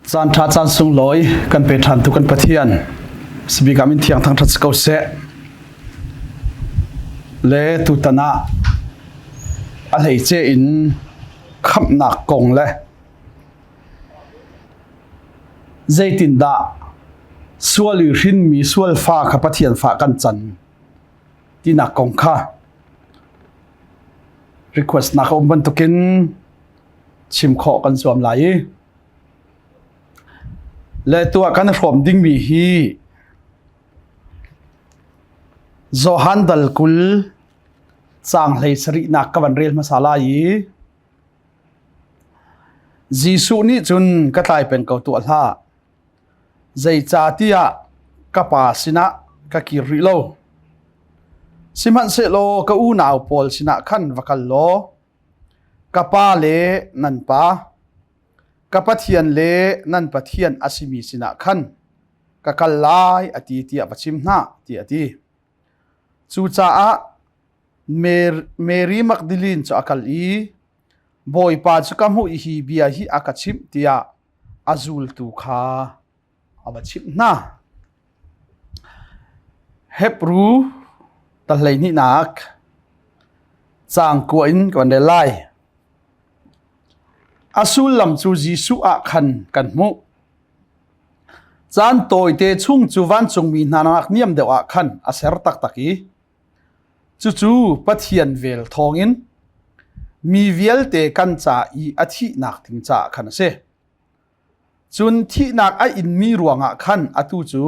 Caan ṭha caan sunglawi kan pe ṭhan tu kan Pathian sibik ah min thiang thangṭhat si ko seh. Le tutan ah a hleice in khamhnak kong le zeitindah sual i hrinmi sual fa kha Pathian fa kan can tinak kong kha request nak a um bantukin chim khawh kan zuam lai i le tuah kan hrawm dingmi hi Johan dal 20 caang 17nak ka van rel hmasa lai i Jesuh nih cun ka tlai peng ko tuah hlah zeicahtiah ka pa sinah ka kir rih lo sihmanhsehlaw ka unau pawl sinah khan va kal law Ka pa le nan pa, ka Pathian le nan Pathian a simi sinah khan ka kal lai a ti tiah va chim hna tiah a ti. Cucaah Mary Magdalene cu a kal i Bawipa cu ka hmuh i hi bia hi a ka chimh tiah a zultu kha a va chimh hna. Hebru tahlei hnihnak caang kua in kan rel lai. A sullam cu Jesuh ah khan kan hmuh. Caan tawite chung cu vancungmi hna nak niam deuh ah khan a ser taktak i cucu Pathian vel thawngin mi vialte kan ca i a thihnak ding caah khan a si. Cun thihnak a inmi ruangah khan atu cu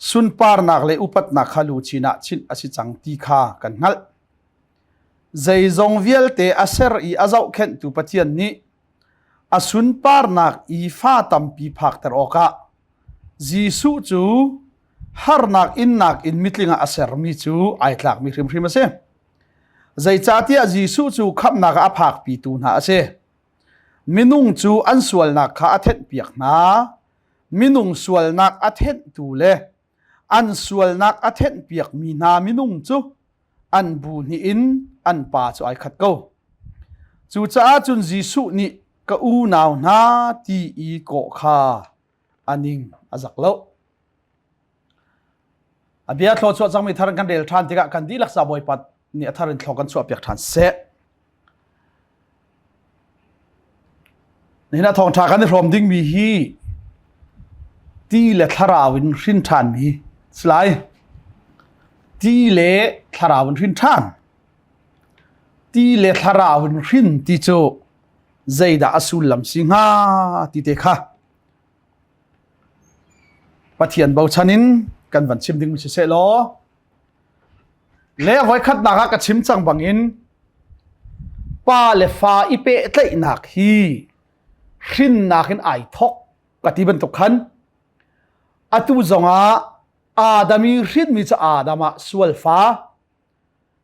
sunparnak le upatnak kha luchin ah chinh a si cang ti kha kan hngalh. Zeizong vialte a ser i a zohkhenhtu Pathian nih a sunparnak i fa tampi phakter awkah Jesuh cu harnak innak in mitling ah a sermi cu ai tlakmi hrimhrim a si. Zeicahtiah Jesuh cu khamhnak ah a phakpitu hna a si. Minung cu an sualnak kha a thenhpiak hna. Minung sualnak a thenhtu le an sualnak a thenhpiakmi hna minung cu an bu hnih in an pa cu ai khat ko. Cucaah cun Jesuh nih ka unau hna ti i kawh kha a ning a zak lo. A bia thlawchuah cangmi thar kan rel ṭhan tikah kan dihlak sa Bawipa nih a thar in thlaw kan chuahpiak ṭhan seh. Nihin ah thawngṭha kan i hrawm dingmi hi ti le thlarau in hrin ṭhanmi si lai. Ti le thlarau in hrin ṭhan. Ti le thlarau in hrin ti cu zeidah a sullam si hnga ti te kha Pathian bochan in kan van chim ding si seh law le voikhatnak ah ka chim cang bangin pa le fa i pehtlaihnak hi hrinnak in ai thok ka ti bantuk khan atu zongah Adam i hrinmi cu Adam ah sual fa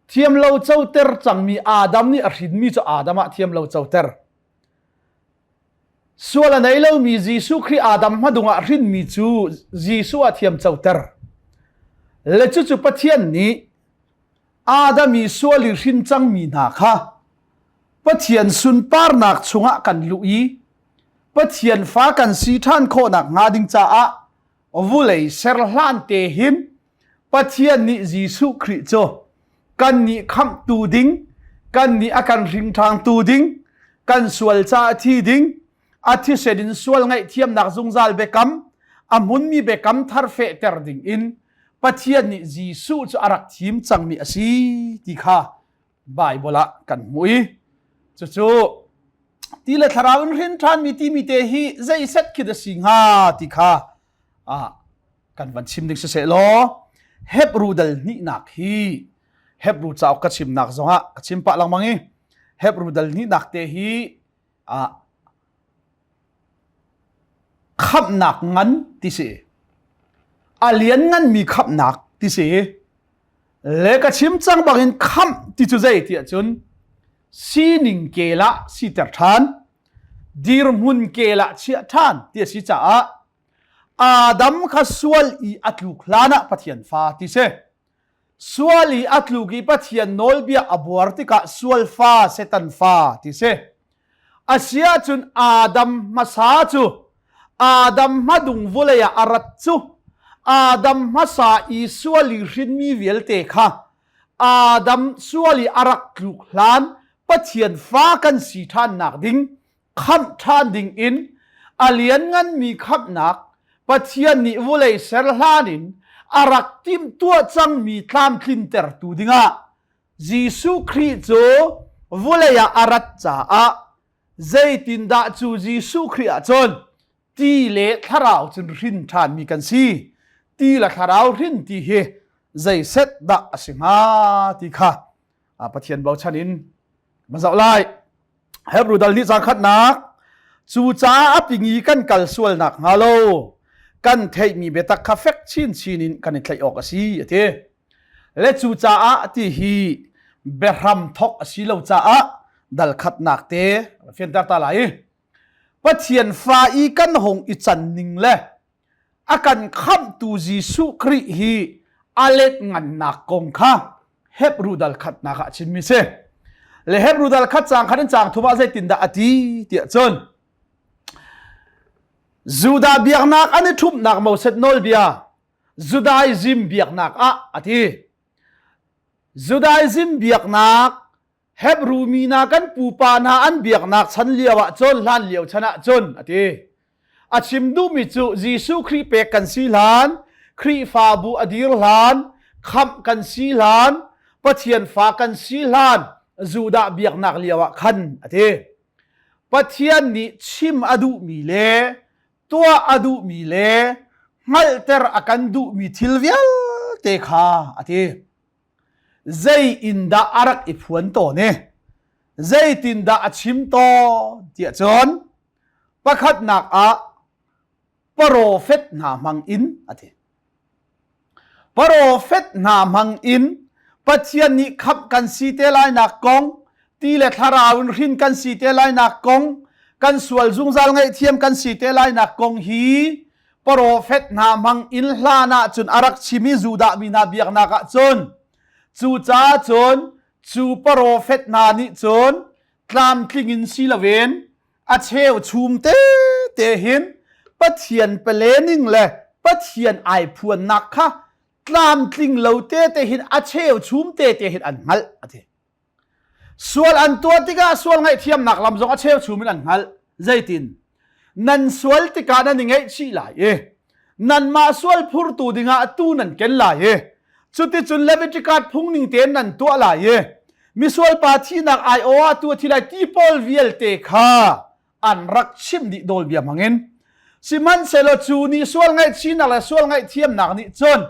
thiamlo coter cangmi Adam nih a hrinmi cu Adam ah thiamlo coter Sual a nei lomi Jesuh Khrih Adam hmadung ah hrinmi cu Jesuh ah thiam coter. Le cucu Pathian nih Adam i sual i hrin cangmi hna kha Pathian sunparnak chungah kan luh i Pathian fa kan si ṭhan khawhnak hnga ding caah vulei ser hlan te hin Pathian nih Jesuh Khrih cu kannih khamhtu ding, kannih a kan hringṭhangtu ding, kan sual caah thi ding, a thisen in sual ngaihthiamnak zungzal biakam, a hmunmi biakam thar fehter ding in Pathian nih Jesuh cu a rak thim cangmi a si ti kha Baibal ah kan hmuh i cucu ti le thlarau in hrin ṭhanmi timi te hi zei set khi dah si hnga ti kha ah kan van chim ding siseh law Hebrew dal hnihnak hi Hebrew cauk ka chimnak zongah ka chim pah lengmang i Hebrew dal hnihnak te hi ah khamhnak ngan ti si a lian nganmi khamhnak ti si le ka chim cang bangin khamh ti cu zei ti ahcun sining kel ah siter ṭhan dirhmun kel ah chiah ṭhan ti a si caah Adam kha sual i a tluk hlan ah Pathian fa ti si. Sual i a tluk i Pathian nawlbia a buar tikah sual fa Satan fa ti si. Asiahcun Adam hmasa cu Adam hmadung vulei ah a rat cu Adam hmasa i sual i hrinmi vialte kha Adam sual i a rak tluk hlan Pathian fa kan si ṭhannak ding khamh ṭhan ding in a liannganmi khamhnak Pathian nih vulei ser hlan in a rak timhtuah cangmi tlamtlintertu dingah Jesuh Khrih cu vulei ah a rat caah zeitindah cu Jesuh Khrih ah cun ti le thlarau cun hrin ṭhanmi kan si. Ti le thlarau hrin ti hi zeiset dah a si hnga ti kha Pathian bochan in ma zoh lai. Hebrew dal nih caang khatnak cu caah a ping i kan kal sualnak hnga lo kan theihmi biatak kha fek chinchin in kan i tlaih awk a si a ti. Le cu caah ti hi biahram thok a si lo caah dal khatnak te fianter ta lai. Pathian fa i kan hung i can ning le a kan khamhtu Jesuh Khrih hi a let ngannak kong kha Hebru dal khatnak ah chimmi si. Le Hebru dal khat caang khat in caang thum ah zeitindah a ti tiah cun Judah biaknak an i ṭhumhnak Moses nawlbia Judaism biaknak ah a ti. Judaism biaknak Hebru mi hna kan pupa hna an biaknak chan lio ah cun hlan lio chan ah cun a ti. A chim duhmi cu Jesuh Khrih pek kan si hlan, Khrihfabu a dir hlan, khamh kan si hlan, Pathian fa kan si hlan, Judah biaknak lio ah khan a ti. Pathian nih chim a duhmi le tuah a duhmi le hngalhter a kan duhmi thil vialte kha a ti. Zei in dah a rak i phuan tawn i zeitindah a chim tawn tiah cun pakhatnak ah profet hna hmang in a ti. Profet hna hmang in Pathian nih khamh kan si te lainak kong, ti le thlarau in hrin kan si te lainak kong, kan sual zungzal ngaihthiam kan si te lainak kong hi Profet hna hmang in hlan ah cun a rak chim i Judah mi hna biaknak ah cun cucaah cun cu profet hna nih cun tlamtling in si loin a cheu chum te te hin Pathian palening le Pathian ai phuannak kha tlamtling lo te te hin a cheu chum te te hin an hngalh a ti. Sual an tuah tikah sual ngaihthiamnak lam zong a cheuchum in an hngalh. Zeitin? Nan sual tikah nan i ngaihchih lai i nanmah sual phurtu dingah atu nan ken lai i cuticun Leviticus phung ning tein nan tuah lai i misual pa thihnak aiawh ah tu a thi lai ti pawl vialte kha an rak chimh dih dawl bia hmangin sihmanhsehlaw cu nih sual ngaihchihnak le sual ngaihthiamnak nih cun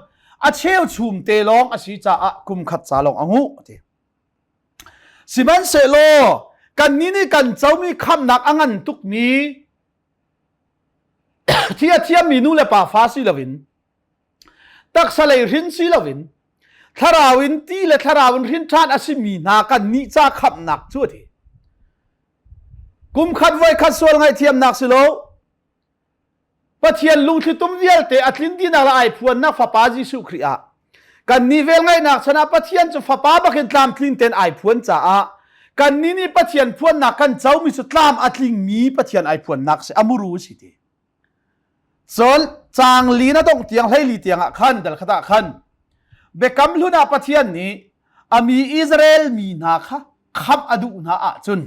a cheuchum te lawng a si caah kum khat ca lawng a nguh ti. Sihmanhsehlaw kannih nih kan comi khamnak a ngan tukmi thi a thiammi nu le pa fa si loin taksa lei hrin si loin thlarau in ti le thlarau in hrin ṭhan a simi hna kan nih ca khamnak cu a ti. Kum khat voi khat sual ngaihthiamnak si lo Pathian lungthlitum vialte a tlin dihnak le ai phuannak Fapa Jesuh Khrih ah kannih velngeihnak chan ah Pathian cu Fapa bakin tlamtlin tein ai phuan caah kannih nih Pathian phuannak kan comi cu tlam a tlingmi Pathian ai phuannak si amuru si ti. Cun caang li na dongh tiang hleili tiang ah khan dal khat ah khan biakam hlun ah Pathian nih a mi Israel mi hna kha khamh a duh hna ahcun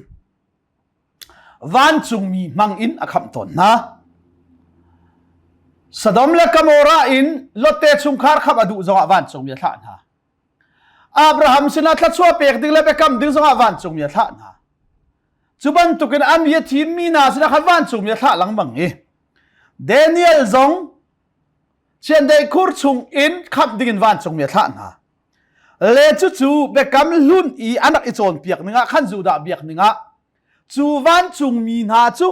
vancungmi hmang in a khamh tawn hna. Sodom le Gomorrah in Lotte chungkhar khamh a duh zongah vancungmi a thlah hna. Abraham sinah thluachuah pek ding le biakam ding zongah vancungmi a thlah hna. Cu bantukin a mi a thimmi hna sinah khan vancungmi a thlah lengmang i Daniel zong chiandeih khur chung in khamh ding in vancungmi a thlah hna. Le cucu biakam hlun i an rak i cawnpiak ning ah khan Judah biak ning ah cu vancungmi hna cu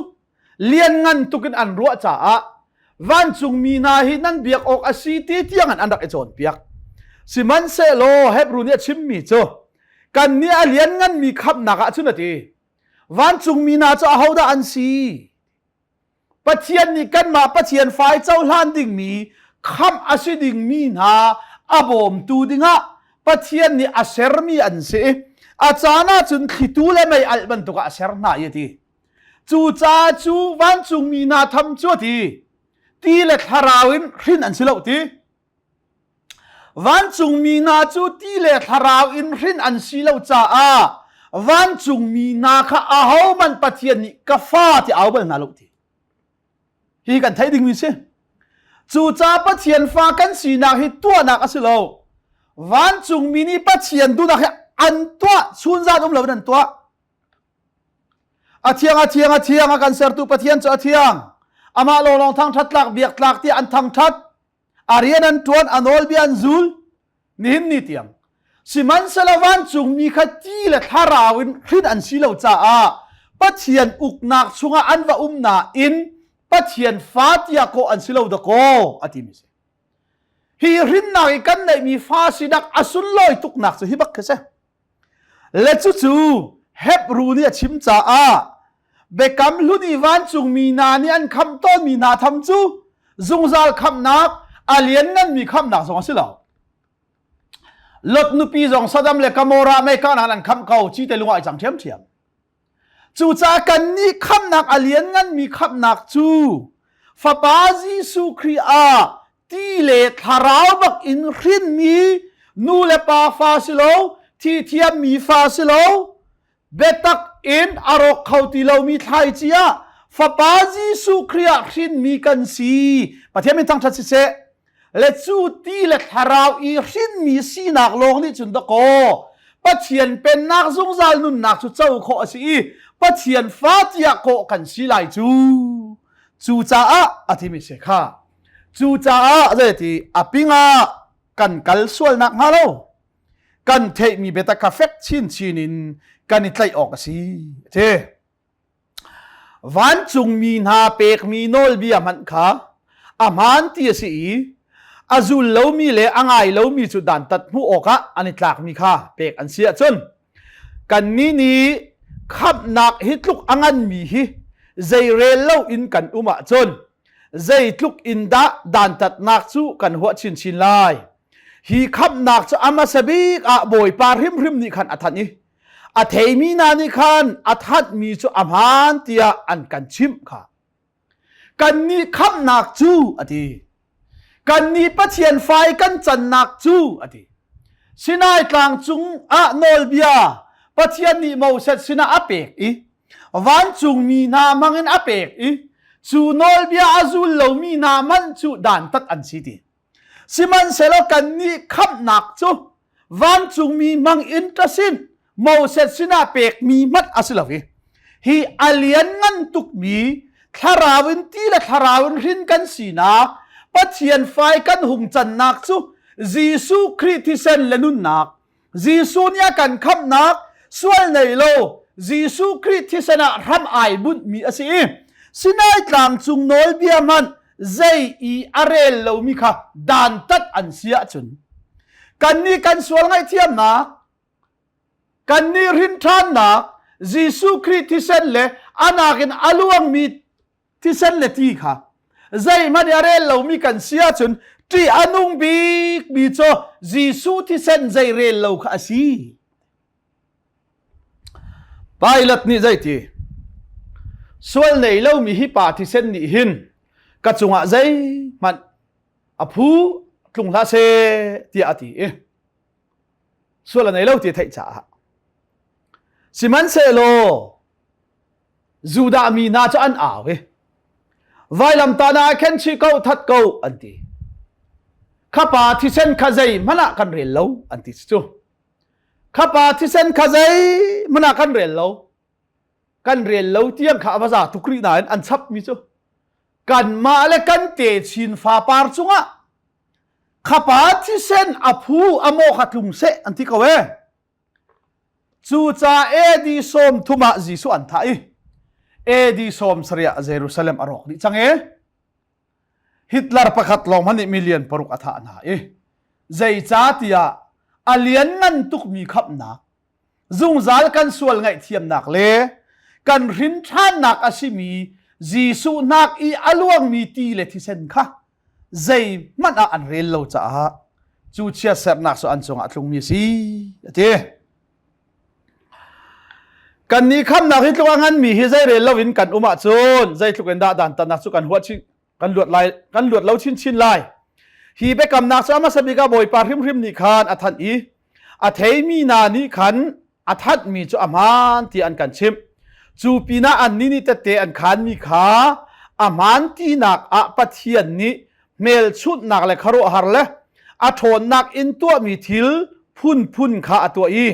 lianngan tuk in an ruah caah vancungmi hna hi nan biak awk a si ti tiang in an rak i cawnpiak. Sihmanhsehlaw Hebrew nih a chimmi cu kannih a liannganmi khamhnak ah cun a ti. Vancungmi hna cu ahodah an si? Pathian nih kanmah Pathian fai cohlan dingmi khamh a si dingmi hna a bawmtu dingah Pathian nih a sermi an si i a caan ahcun thlitu le mei alh bantuk ah a ser hna i a ti. Cu ca cu vancungmi hna tham cu a ti. Ti le thlarau in hrin an si lo ti. Vancungmi hna cu ti le thlarau in hrin an si lo caah vancungmi hna kha ahohmanh Pathian nih ka fa ti au bal hna lo ti. Hi kan theih dingmi si. Cucaah Pathian fa kan sinak hi tuahnak a si lo. Vancungmi nih Pathian duhnak hi an tuah chunzan um lo in an tuah. A thiang a thiang a thiang a kan sertu Pathian cu a thiang. Amah lawnglawng thangṭhat tlak biak tlak tiah an thangṭhat. A rian an ṭuan, a nawlbia an zul. Nihin ni tiang. Sihmanhsehlaw vancungmi kha ti le thlarau in hrin an si lo caah Pathian uknak chungah an va um nain Pathian fa tiah kawh an si lo dakaw a timi si. Hi hrinnak i kan neihmi fa sinak a sunlawi tuknak cu hi bak khi si. Le cucu Hebru nih a chim caah Biakam hlun i vancungmi hna nih an khamh tawnmi hna tham cu zungzal khamhnak a liannganmi khamhnak zong a si lo. Lot nupi zong Sodom le Gomorrah mei kahnak an khamh ko cite lung ah i cang ṭhiamṭhiam. Cucaah kannih khamhnak a liannganmi khamhnak cu Fapa Jesuh Khrih ah ti le thlarau bak in hrinmi nu le pa fa si lo, thi thiammi fa si lo, biatak in a rawk kho ti lomi thlaici ah Fapa Jesuh Khrih ah hrinmi kan si. Pathian min thangṭhat siseh. Le cu ti le thlarau i hrinmi sinak lawng nih cun dakaw Pathian pennak zungzal nunnak cu co khawh a si i Pathian fa tiah kawh kan si lai cu. Cucaah a timi si kha. Cucaah zeiti a pingah kan kal sualnak hnga lo kan theihmi biatak kha fek chinchin in kan i tlaih awk a si. Ti. Vancungmi hna pekmi nawlbia hmanh kha a hmaan ti a si i a zul lomi le a ngai lomi cu dantat hmuh awkah an i tlakmi kha pek an si ahcun kannih nih khamhnak hi tluk a nganmi hi zeirel loin kan um ahcun zeitluk in dah dantatnak cu kan huah chinchin lai. Hi khamhnak cu a hmasa bik ah Bawipa hrimhrim nih khan a thanh i a theimi hna nih khan a thanhmi cu a hmaan tiah an kan chimh kha. Kannih khamhnak cu a ti. Kannih Pathian fai kan cannak cu a ti. Sinai tlang cung ah nawlbia Pathian nih Moses sinah a pek i vancungmi hna hmangin a pek i cu nawlbia a zul lomi hna hmanh cu dantat an si ti. Sihmanhsehlaw kannih khamhnak cu vancungmi hmang in ṭasin Moses sinah pekmi hmanh a si lo i hi a lianngan tukmi thlarau in ti le thlarau in hrin kan sinak Pathian fai kan hung cannak cu Jesuh Khrih thisen le nunnak Jesuh nih a kan khamhnak sual nei lo Jesuh Khrih thisen ah hram ai bunhmi a si i Sinai tlang cung nawlbia hmanh zei i a rel lomi kha dantat an si ahcun kannih kan sual ngaihthiamnak kannih rinṭhannak Jesuh Khrih thisen le anak in a luangmi thisen le ti kha zeihmanh i a rel lomi kan si ahcun ṭih a nung bikmi cu Jesuh thisen zei rel lo kha a si. Pilate nih zeiti sual nei lomi hi pa thisen nih hin ka cungah zeihmanh a phu tlung hlah seh tiah a ti i sual a nei lo ti a theih caah sihmanhsehlaw Judah mi hna cu an au i vailamtah ah khen chih ko that ko an ti khapa thisen kha zeihmanh ah kan rel lo an ti cu khapa thisen kha zeihmanh ah kan rel lo kan rel lo tiang kha a va za tuk rih nain an chap mi cu kanmah le kan te chin fapar cungah khapa thisen a phu a maw kha tlung seh an ti ko e Cucaah AD 30 ah Jesuh an thah i AD 70 ah Jerusalem a rawk dih cang i Hitler pakhat lawng hmanh nih million paruk a thah hna i zeicah tiah a lianngan tukmi khamhnak zungzal kan sual ngaihthiamnak le kan hrin ṭhannak a simi Jesuh hnak i a luangmi ti le thisen kha zeihmanh ah an rel lo caah cu chiatsernak cu an cungah a tlungmi a si a ti. Kannih khamnak hi tluk a nganmi hi zeirel loin kan um ahcun zeitluk in dah dantatnak cu kan huat chin kan luat lai kan luat lo chinchin lai. Hi biakamnak cu a hmasa bik ah Bawipa hrimhrim nih khan a thanh i a theimi hna nih khan a thanhmi cu a hmaan ti an kan chimh. Cu pinah annih nih tette an khaanmi kha a hmaan tinak ah Pathian nih hmelchunhnak le khuaruahhar le a ṭhawnnak in tuahmi thil phunphun kha a tuah i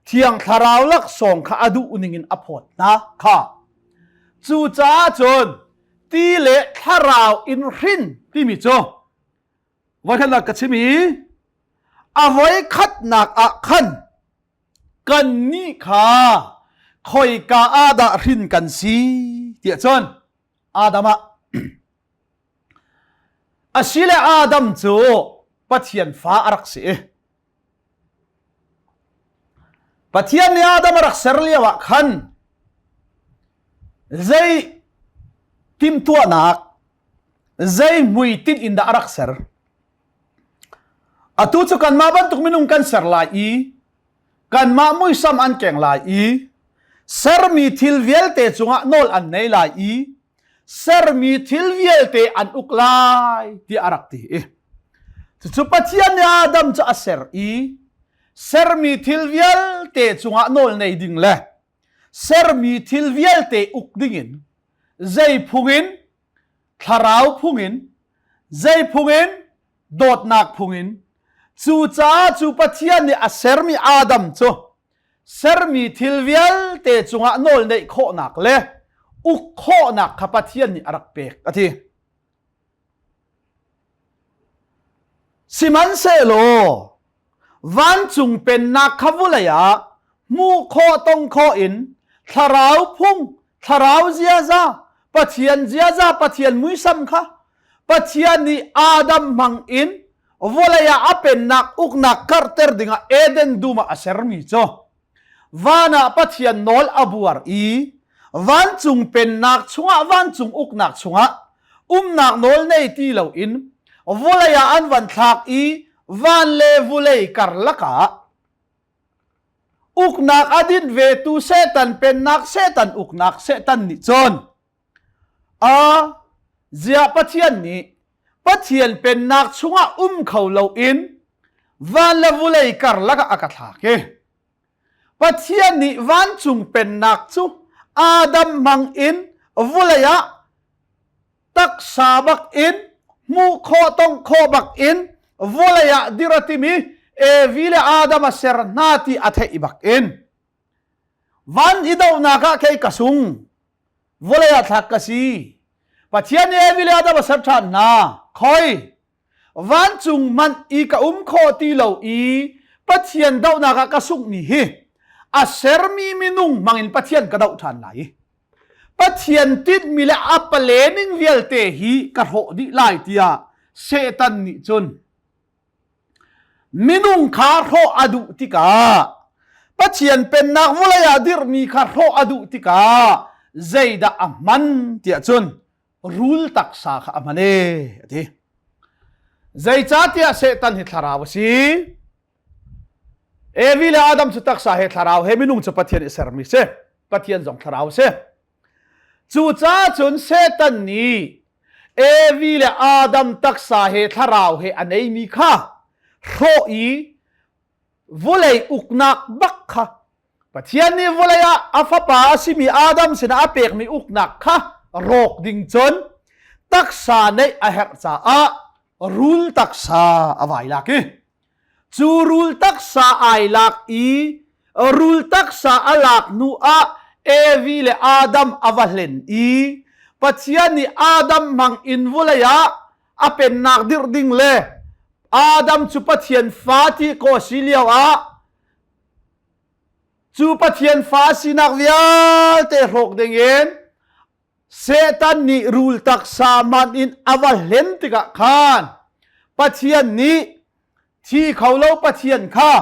Thiang Thlarau laksawng kha a duh ningin a phawt hna kha. Cucaah cun ti le thlarau in hrin timi cu voikhatnak ka chim i a voikhatnak ah khan kannih kha khoika ah dah hrin kan si tiah cun Adam ah asile Adam cu Pathian fa a rak si i Pathian nih Adam a rak ser lio ah khan zei timhtuahnak zei hmuitinh in dah a rak ser atu cu kanmah bantuk minung kan ser lai i kanmah muisam an keng lai i sermi thil vialte cungah nawl an nei lai i sermi thil vialte an uk lai tiah a rak ti i cucu Pathian nih Adam cu a ser i sermi thil vialte cungah nawl nei ding le sermi thil vialte uk dingin zei phung in thlarau phung in zei phung in dawtnak phung in cucaah cu Pathian nih a sermi Adam cu sermi thil vialte cungah nawl neih khawhnak le uk khawhnak kha Pathian nih a rak pek a ti. Sihmanhsehlaw vancung pennak kha vulei ah hmuh khawh tong khawh in thlarau phung thlarau ziaza Pathian ziaza Pathian muisam kha Pathian nih Adam hmang in vawlei ah a pennak uknak karhter dingah Eden dum ah a sermi cu van ah Pathian nawl a buar i vancung pennak chungah vancung uknak chungah umnak nawl nei ti loin vawlei ah an van thlak i van le vulei karlak ah uknak a dinh vetu Satan pennak Satan uknak Satan nih cun A ziah Pathian nih Pathian pennak chungah um kho loin van le vulei karlak ah a ka thlak i Pathian nih vancung pennak cu Adam hmang in vulei ah taksa bak in hmuh khawh tong khawh bak in vulei ah dir a timi Evi le Adam a ser hna ti a theih bak in van i dohnak ah kei ka sung vawlei ah thlak ka si Pathian nih Evi le Adam a ser ṭhan hna khoi vancung hmanh i ka um khawh ti lo i Pathian dohnak ah ka sunghmi hi a sermi minung hmangin Pathian ka doh ṭhan lai i Pathian tinhmi le a pale ning vialte hi ka hrawh dih lai tiah Satan nih cun Minung kha hrawh a duh tikah Pathian pennak vawlei ah dirhmi kha hrawh a duh tikah zeidah a hman tiah cun rul taksa kha a hman ee a ti. Zeicahtiah Satan hi thlarau a si. Evi le Adam cu taksa he thlarau he minung cu Pathian i sermi si. Pathian zong thlarau a si. Cucaah cun Satan nih Evi le Adam taksa he thlarau he a neimi kha hrawh i vulei uknak bak kha Pathian nih vawlei ah a fapa a simi Adam sinah a pekmi uknak kha rawk ding cun taksa neih a herh caah rul taksa a vai lak i Cu rul taksa ai lak i rul taksa a lak hnu ah Evi le Adam a va hlen i Pathian nih Adam hmang in vawlei ah a pennak dirh ding le Adam cu Pathian fa ti ko a si lio ah cu Pathian fa sinak vialte hrawk ding in Satan nih rul taksa man in a va hlen tikah khan Pathian nih thi kho lo Pathian kha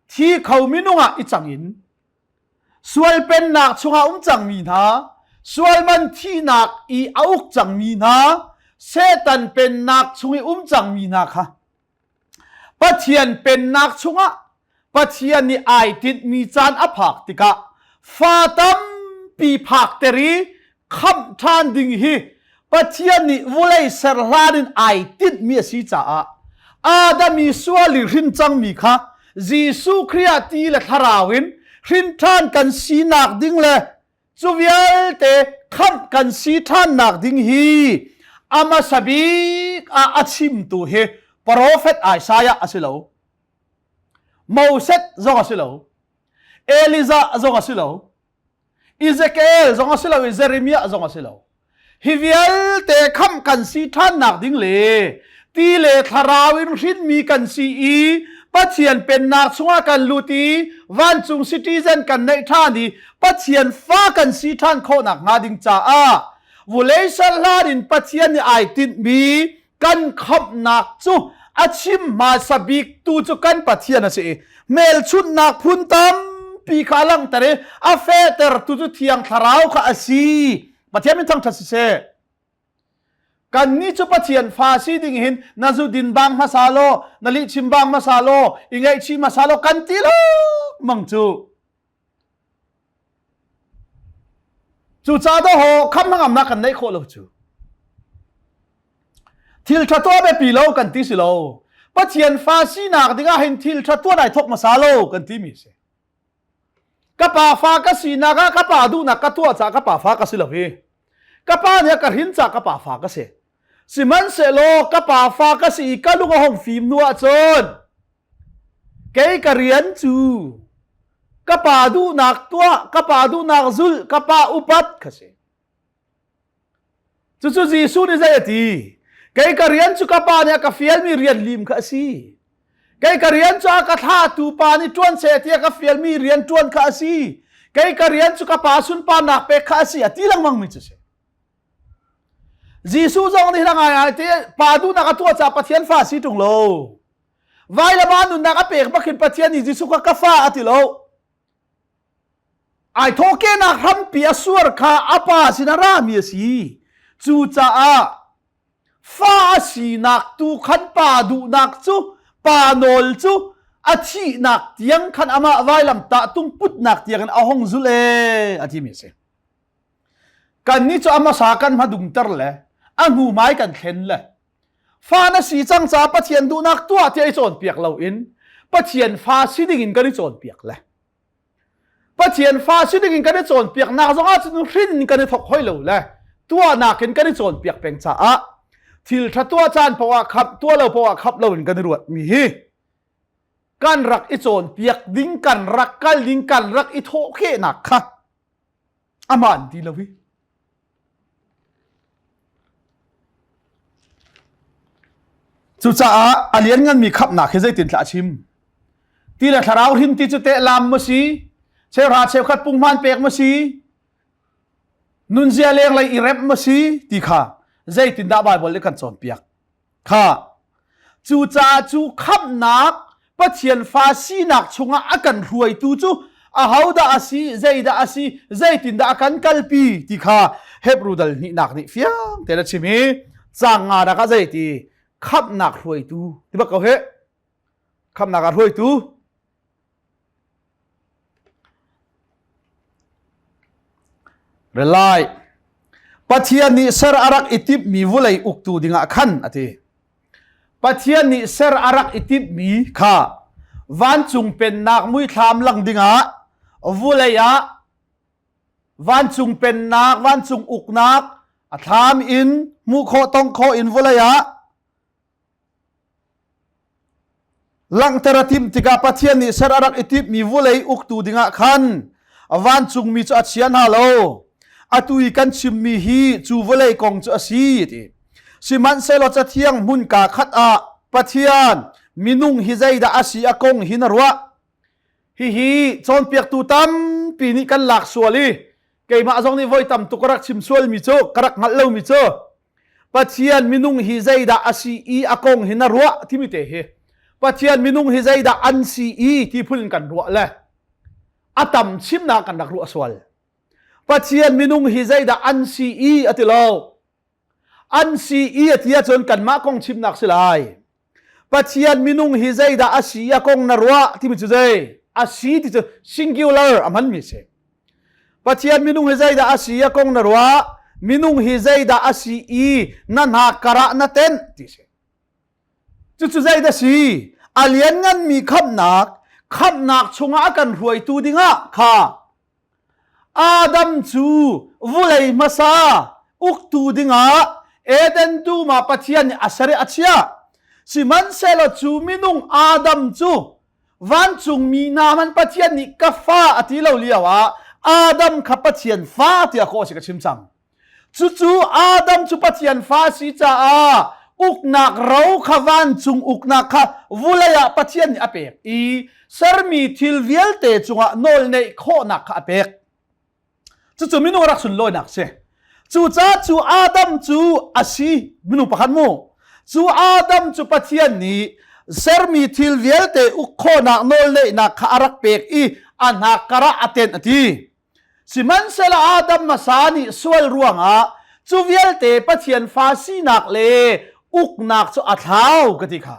thi kho minung ah i cang in sual pennak chungah um cangmi hna sual man thihnak i a uk cangmi hna Satan pennak chung i um cangmi hna kha Pathian pennak chungah Pathian nih ai tinhmi caan a phak tikah. Fa tampi phakter i khamh ṭhan ding hi Pathian nih vulei ser hlan in ai tinhmi a si caah Adam i sual i hrin cangmi kha Jesuh Khrih ah ti le thlarau in hrin ṭhan kan sinak ding le cu vialte khamh kan si ṭhannak ding hi a hmasa bik ah a chimtu hi profet Isaiah a si lo. Moses zong a si lo. Elijah zong a si lo. Ezekiel zong a si lo i Jeremiah zong a si lo. Hi vialte khamh kan si ṭhannak ding le ti le thlarau in hrinmi kan si i Pathian pennak chungah kan lut i vancung citizen kan neih ṭhan i Pathian fa kan si ṭhan khawhnak hnga ding caah vulei hlan in Pathian nih ai tinhmi kan khamhnak cu a chim hmasa bik tu cu kan Pathian a si i hmelchunhnak phun tampi kha a langhter i a fehtertu cu Thiang Thlarau kha a si. Pathian min thangṭhat siseh. Kannih cu Pathian fa si ding hin na zu din bang hmasa law, na lihchim bang hmasa law, i ngaihchih hmasa law kan ti lo mang cu. Cucaah dawhaw khamh hnangamnak kan neih khawh lo cu. Thil ṭha tuah biapi lo kan ti si lo. Pathian fa sinak dingah hin thil ṭha tuah nai thawk hmasa lo kan ti mi si. Ka pa fa ka sinak ah ka pa duhnak ka tuah caah ka pa fa ka si lo hi. Ka pa nih a ka hrin caah ka pa fa ka si. Sihmanhsehlaw ka pa fa ka si i ka lung a hong fim hnu ahcun Kei ka rian cu ka pa duhnak tuah, ka pa duhnak zulh, ka pa upat kha si. Cucu Jesuh nih zei a ti? Kei ka rian cu ka pa nih a ka fialmi rian lim kha a si. Kei ka rian cu a ka thlahtu pa nih ṭuan seh ti a ka fialmi rian ṭuan kha a si. Kei ka rian cu ka pa sunparnak pek kha a si a ti lengmang mi cu si. Jesuh zong nih ngai ngai te pa duhnak a tuah caah Pathian fa si ṭung lo. Vailam ah nunnak a pek bak hin Pathian nih Jesuh kha ka fa a ti lo. Ai thawhkehnak hrampi a suar kha a pa sin a rami a si. Cucaah fa a sinak tu khan pa duhnak cu pa nawl cu a thihnak tiang khan amah vailam tah tung putnak tiang in a hong zul e a timi a si. Kannih cu a hmasa kan hmadungter le a hnu hmai kan thlen le fa na si cang caah Pathian duhnak tuah tiah i cawnpiak loin Pathian fa si ding in kan i cawnpiak le Pathian fa si ding in kan i cawnpiaknak zong ah cun hrin in kan i thok hoi lo le tuahnak in kan i cawnpiak peng caah thil ṭha tuah caan poah ah khap tuah lo poah ah khap lo in kan i ruat mi hi kan rak i cawnpiak ding kan rak kal ding kan rak i thawhkhehnak kha aman ti lo hi Cucaah a liannganmi khamhnak hi zeitindah a chim? Ti le thlarau hrin ti cu teh lam maw si? Cheuhra cheukhat punghman pek maw si? Nunzia lenglei i remh maw si? Ti kha zeitindah Baibal nih kan cawnpiak? Kha cucaah cu khamhnak Pathian fa sinak chungah a kan hruaitu cu ahodah a si, zeidah a si, zeitindah a kan kalpi ti kha Hebru dal hnihnak nih fiang tein a chim i caang nga nak ah zeiti khamhnak hruaitu ti bak ko he khamhnak ah hruaitu Relai. Pathian nih ser a rak i timhmi vulei uktu dingah khan a ti. Pathian nih ser a rak i timhmi kha vancung pennak muithlam lang dingah vulei ah vancung pennak, vancung uknak a thlam in hmuh khawh tong khawh in vulei ah Langhter a timh tikah Pathian nih ser a rak i timhmi vulei uktu dingah khan vancungmi cu a chia hna lo. Atu i kan chimmi hi cu vawlei kong cu a si ti. Sihmanhsehlaw Cathiang hmunka khat ah Pathian minung hi zeidah a si a kong hi na ruah. Hihi cawnpiaktu tampi nih kan lak sual i keimah zong nih voi tam tuk ka rak chim sualmi cu ka rak hngalh lomi cu Pathian minung hi zeidah a si i a kong hi na ruah timi te hi Pathian minung hi zeidah an si i ti phun in kan ruah le a tam chimnak kan rak ruah sual. Pathian minung hi zeidah an si i a ti lo. An si i a ti ahcun kanmah kong chimnak si lai. Pathian minung hi zeidah a si a kong na ruah timi cu zei? A si ti cu singular a hmanmi si. Pathian minung hi zeidah a si a kong na ruah? Minung hi zeidah a si i na hna karah na tenh ti si. Cucu zeidah si? A liannganmi khamhnak, khamhnak chungah a kan hruaitu dingah kha Adam cu vulei hmasa uktu dingah Eden dum ah Pathian nih a ser i a chiah. Sihmanhsehlaw cu minung Adam cu vancungmi hna hmanh Pathian nih ka fa a ti lo lio ah Adam kha Pathian fa tiah kawh a si ka chim cang. Cucu Adam cu Pathian fa a si caah uknak ro kha vancung uknak kha vulei ah Pathian nih a pek i sermi thil vialte cungah nawl neih khawhnak kha a pek. Cucu minung rak sunlawinak si. Cucaah cu Adam cu a si minung pakhat mu. Cu Adam cu Pathian nih sermi thil vialte uk khawhnak nawl neihnak kha a rak pek i a hnak ah a tenh a ti. Sihmanhsehlaw Adam hmasa nih sual ruangah cu vialte Pathian fa sinak le uknak cu a thlau ka ti kha.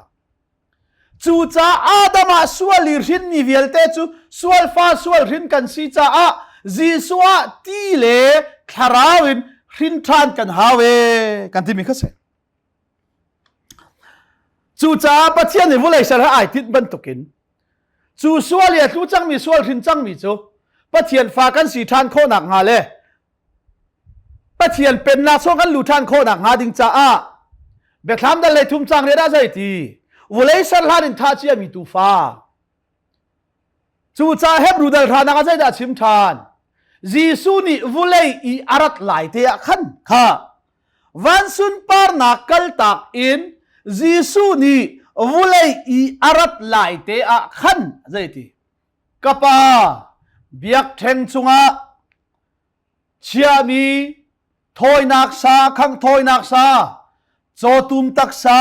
Cucaah Adam ah sual i hrinmi vialte cu sual fa sual hrin kan si caah Jesuh ah ti le thlarau in hrin ṭhan kan hau e kan timi kha si. Cucaah Pathian nih vawlei ser he ai tinh bantukin cu sual i a tlu cangmi sual hrin cangmi cu Pathian fa kan si ṭhan khawhnak hnga le Pathian pennak chung kan lu ṭhan khawhnak hnga ding caah Biathlam dal lei thum cang riat ah zei ti vulei ser hlan in thah ciami tuufa cucaah Hebrew dal hranak ah zeidah chim ṭhan Jesuh nih vulei i a rat lai te ah khan kha van sunparnak kaltak in Jesuh nih vulei i a rat lai te ah khan zei ti ka pa biakṭheng cungah chiahmi thawinak sa, khangh thawinak sa, cawtum taksa,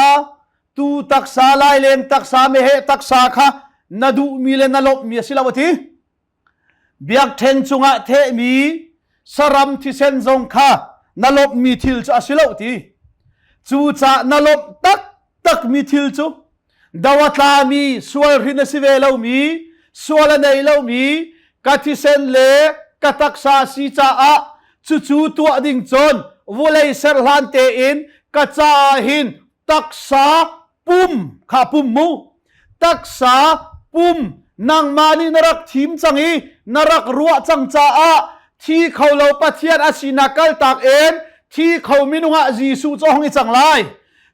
tuu taksa, laileng taksa, meheh taksa kha na duhmi le na lawmhmi a si lo a ti. Biakṭheng cungah thehmi saram thisen zong kha na lawmhmi thil cu a si lo ti. Cucaah na lawmh taktakmi thil cu Do a tlami, sual hrin a si ve lomi, sual a nei lomi, ka thisen le ka taksa si caah cucu tuah ding cun vulei ser hlan tein ka caah hin taksa pum kha pum mu taksa pum nangmah nih na rak thim cang i na rak ruah cang caah thi kho lo Pathian a sinak kaltak in thi kho minung ah Jesuh cu hong i cang lai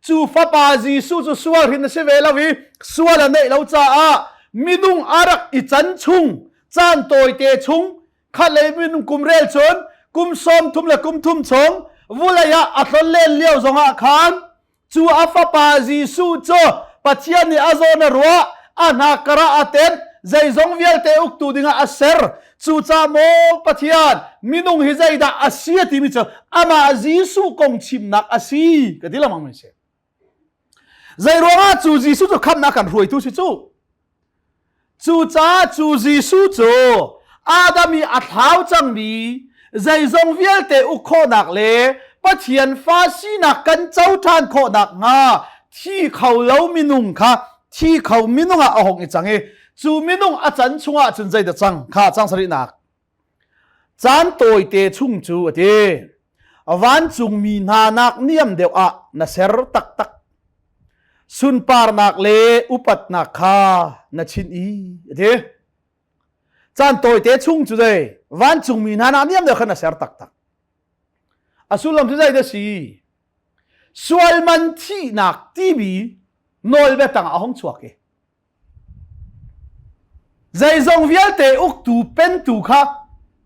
Cu fapa Jesuh cu sual hrin a si ve lo i sual a neih lo caah minung a rak i can chung caan tawite chung khatlei minung kum rel cun kum sawm thum le kum thum chung vulei ah a tlon len lio zongah khan cu a fapa Jesuh cu Pathian nih a zawn a ruah a hna ah a tenh zeizong vialte uktu dingah a ser cucaah maw Pathian minung hi zeidah a si a timi cu amah Jesuh kong chimnak a si ka ti lengmang mi si zei ruangah cu Jesuh cu khamnak kan hruaitu si cu cucaah cu Jesuh cu Adam i a thlau cangmi zeizong vialte uk khawhnak le Pathian fa sinak kan co ṭhan khawhnak hnga thi kho lo minung kha thi kho minung ah a hong i cang i cu minung a can chungah cun zeidah cang kha cang sarihnak Caan tawite chung cu a ti. Vancungmi hna nak niam deuh ah na ser taktak. Sunparnak le upatnak kha na chinh i a ti. Caan tawite chung cu zei vancungmi hna nak niam deuh kha na ser taktak. A sullam cu zei dah si? Sual man thihnak timi nawlbia tangah a hung chuak i Zeizong vialte uktu pentu kha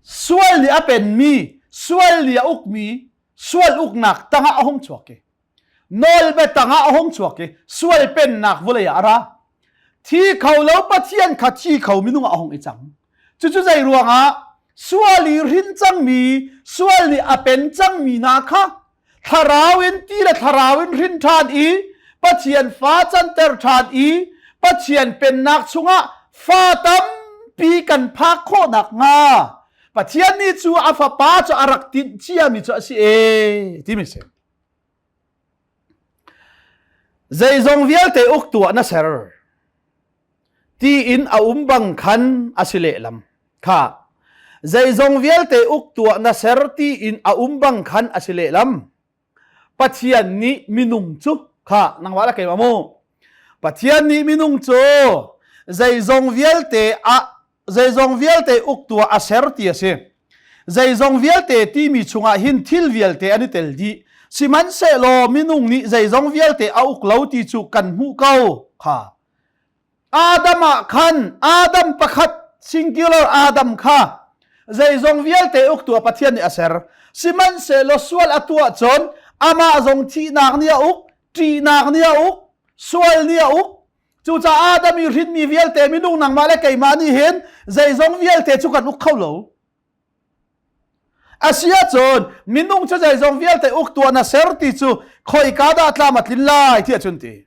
sual nih a penmi, sual nih a ukmi, sual uknak tangah a hung chuak i nawlbia tangah a hung chuak i sual pennak vawlei ah a ra. Thi kho lo Pathian kha thi kho minung ah a hung i cang. Cucu zei ruangah sual i hrin cangmi, sual nih a pen cangmi hna kha thlarau in ti le thlarau in hrin ṭhan i Pathian fa canter ṭhan i Pathian pennak chungah fa tampi kan phak khawh nakhnga Pathian nih cu a fapa cu a rak tinh ciami cu a si e timi si. Zeizong vialte uktu ah na ser tiin a um bang khan a si lehlam. Kha. Zeizong vialte uktu ah na ser ti in a um bang khan a si lehlam. Pathian nih minung cu kha nangmah le keimah mu. Pathian nih minung cu zeizong vialte ah zeizong vialte uktu ah a ser ti a si. Zeizong vialte timi chungah hin thil vialte an i tel dih. Sihmanhsehlaw minung nih zeizong vialte a uk lo ti cu kan hmuh ko kha. Adam ah khan Adam pakhat singular Adam kha zeizong vialte uktu ah Pathian nih a ser. Sihmanhsehlaw sual a tuah cun amah zong thihnak nih a uk, ṭihnak nih a uk, sual nih a uk. Cucaah Adam i hrinmi vialte minung nangmah le keimah nih hin zeizong vialte cu kan uk kho lo. Asiahcun minung cu zeizong vialte uktu ah na ser ti cu khoika dah tlam a tlin lai ti ahcun ti.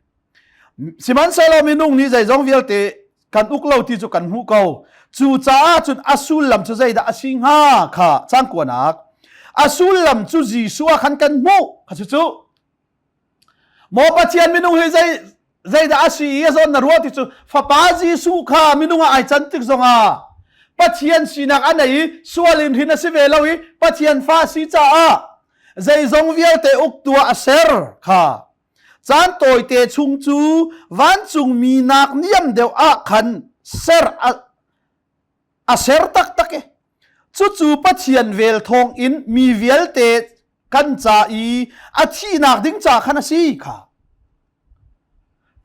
Sihmanhsehlaw minung nih zeizong vialte kan uk lo ti cu kan hmuh ko. Cucaah cun a sullam cu zeidah a si hnga kha cang kuanak. A sullam cu Jesuh ah khan kan hmuh. Kha cucu Maw Pathian minung hi zei zeidah a si i a zawn na ruah ti cu fapa Jesuh kha minung ah ai can tik zongah Pathian sinak a nei i sual in hrin a si ve lo i Pathian fa a si caah zeizong vialte uktu ah a ser kha caan tawite chung cu vancungmi nak niam deuh ah khan ser a, a ser taktak i cucu Pathian vel thawng in mi vialte kan ca i a thihnak ding ca khan a si kha.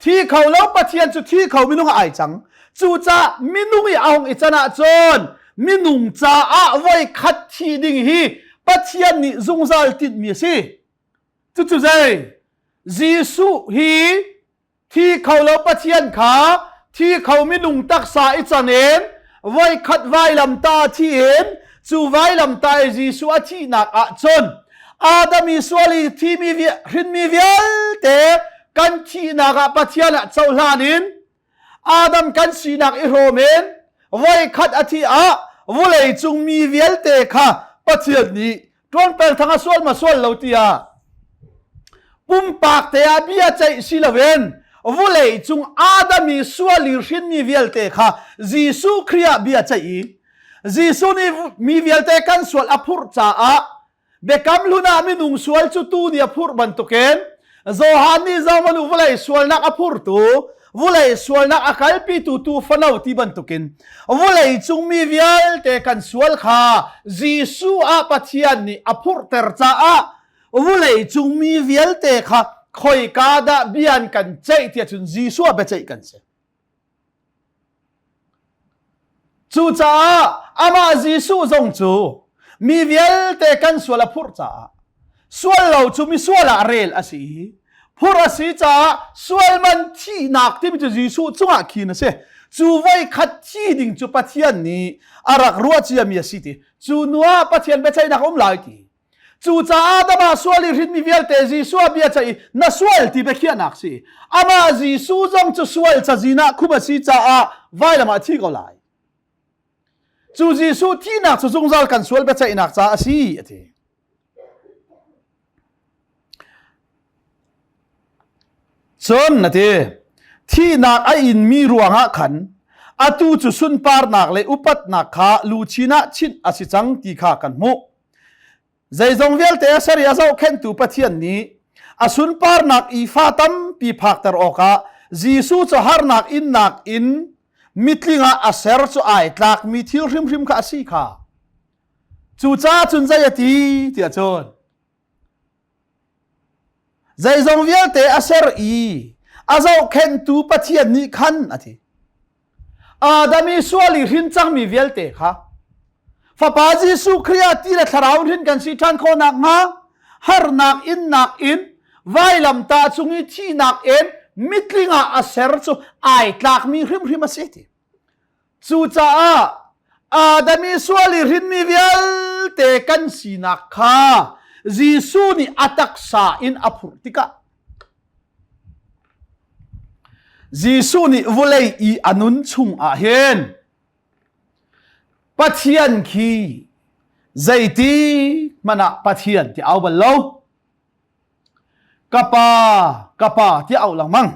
Thi kho lo Pathian cu thi kho minung ah ai cang. Cucaah minung i a hung i can ahcun minung caah voi khat thi ding hi Pathian nih zungzal tinhmi a si. Cucu zei? Jesuh hi Thi kho lo Pathian kha thi kho minung taksa i can in voikhat vailamta thi in cu vailamta i Jesuh a thihnak ah cun Adam i sual i thimi hrinmi vialte kan thihnak ah Pathian ah cohlan in Adam kan sinak i hrawm in voikhat a thih ah vulei cung mi vialte kha Pathian nih ṭuanpel thang a sual ma sual lo tiah pumpak te ah bia ceih si loin vulei cung Adam i sual i hrinmi vialte kha Jesuh Khrih ah bia ceih i Jesuh nih mi vialte kan sual a phurh caah Biakam hlun ah minung sual cu tu nih a phurh bantukin Johan nih zong vulei sualnak a phurtu vulei sualnak a kalpitu tu fano ti bantukin vulei cung mi vialte kan sual kha Jesuh ah Pathian nih a phurhter caah vulei cung mi vialte kha khoika dah bian kan ceih tiah cun Jesuh ah biaceih kan si. Cucaah amah Jesuh zong cu mi vialte kan sual a phurh caah sual lo cu misual ah rel a si i phurh a si caah sual man thihnak timi cu Jesuh cungah khin a si. Cu voi khat thi ding cu Pathian nih a rak ruah ciami a si ti. Cu hnu ah Pathian biaceihnak a um lai ti. Cucaah Adam ah sual i hrinmi vialte Jesuh ah bia ceih i na sual ti biakhiahnak si. Amah Jesuh zong cu sual cazin ah khum a si caah vailam ah a thi ko lai. Cu Jesuh thihnak cu zungzal kan sual biaceihnak caah a si a ti. Cun a ti, thihnak a inmi ruangah khan atu cu sunparnak le upatnak kha luchin ah chinh a si cang ti kha kan hmuh. Zeizong vialte a ser i a zohkhenhtu Pathian nih a sunparnak i fa tampi phakter awkah Jesuh cu harnak innak in mitling ah a ser cu ai tlakmi thil hrimhrim kha a si kha. Cucaah cun zei a ti tiah cun zeizong vialte a ser i a zohkhenhtu Pathian nih khan a ti. Adam i sual i hrin cangmi vialte kha Fapa Jesuh Khrih ah ti le thlarau hrin kan si ṭhan khawh nakhnga harnak innak in vailamtah cung i thihnak in mitling ah a ser cu ai tlakmi hrimhrim a si ti. Cucaah Adam i sual i hrinmi vialte kan sinak kha Jesuh nih a taksa in a phurh tikah Jesuh nih vawlei i a nun chung ah hin Pathian khi zeiti hmanh ah Pathian ti au bal lo. Ka pa, ka pa ti au lengmang.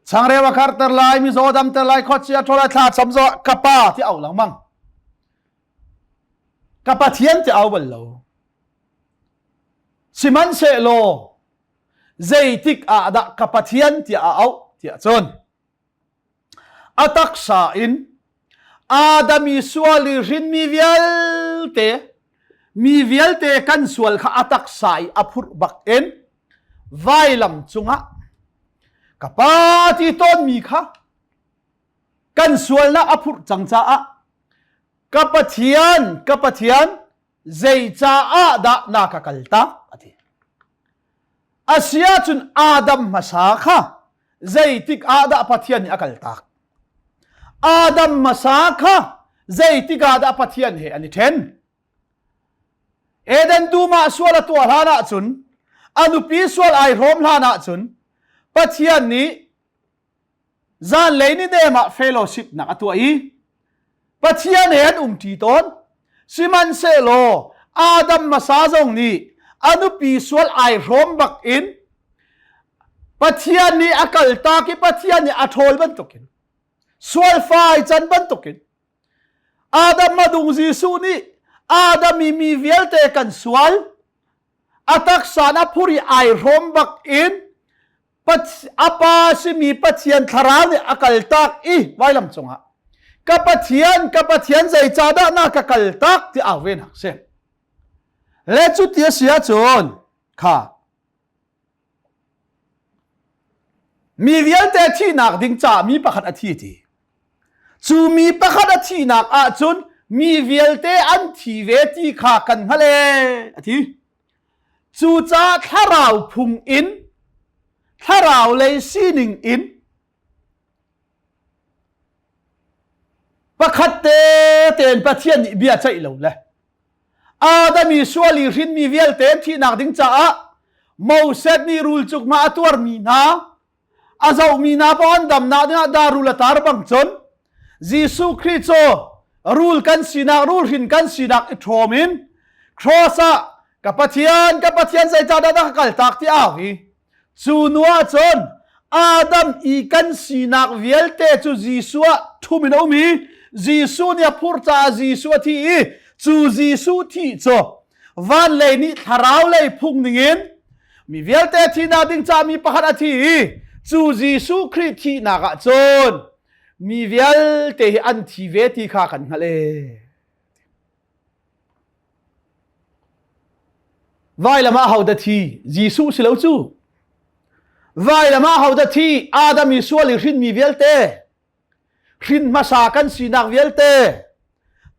Changreu a karter lai, mizaw damter lai, khuachia ṭhawl lai, thla cam zaw ka pa ti au lengmang. Ka Pathian ti au bal lo. Sihmanhsehlaw zeitik ah dah ka Pathian tiah a auh tiah cun a taksa in Adam i sual i hrinmi vialte mi vialte kan sual kha a taksa i a phurh bak in vailam cungah ka pa ti tawnmi kha kan sualnak a phurh cang caah ka Pathian ka Pathian zeicaah dah na ka kaltak a ti. Asiahcun Adam hmasa kha zeitik ah dah Pathian nih a kaltak? Adam hmasa kha zeitik ah dah Pathian he an i ṭhen? Eden dum ah sual a tuah hlan ahcun a nupi sual ai hrawm hlan ahcun Pathian nih Zanlei ni nem ah fellowship nak a tuah i Pathian he an umṭi tawn. Sihmanhsehlaw Adam hmasa zong nih a nupi sual ai hrawm bak in Pathian nih a kaltak i Pathian nih a ṭhawl bantukin sual fai can bantukin Adam madung Jesuh nih Adam i mi vialte kan sual a taksa na phur i ai hrawm bak in a pa simi Pathian thlarau nih a kaltak i vailam cungah ka Pathian ka Pathian zeicahdah na ka kaltak ti au ve nak si le cu ti a si ahcun kha mi vialte thihnak ding caah mi pakhat a thi ti cu mi pakhat a thihnak ahcun mi vialte an thi ve ti kha kan hngalh ee a ti Cucaah thlarau phung in, thlarau lei sining in pakhat te tein Pathian nih bia ceih lo le Adam i sual i hrinmi vialte thihnak ding caah Moses nih rul cukma a tuarmi hna a zohmi hna paoh an damnak dingah darul a tar bang cun Jesuh Khrih cu rul kan sinak rul hrin kan sinak i ṭhawm in cross ah ka Pathian ka Pathian zeicahdah na ka kaltak ti au hi cu nu ah cun Adam i kan sinak vialte cu Jesuh ah ṭhum in a um i Jesuh nih a phur caah Jesuh a thi i cu Jesuh thih cu van lei nih thlarau lei phung ningin mi vialte thihnak ding caah mi pakhat a thi i cu Jesuh Khrih thihnak ah cun mi vialte hi an thi ve ti kha kan hngalh ee. Vailam ah hodah thi? Jesuh si lo cu. Vailam ah hodah thi? Adam i sual i hrinmi vialte. Hrin hmasa kan sinak vialte.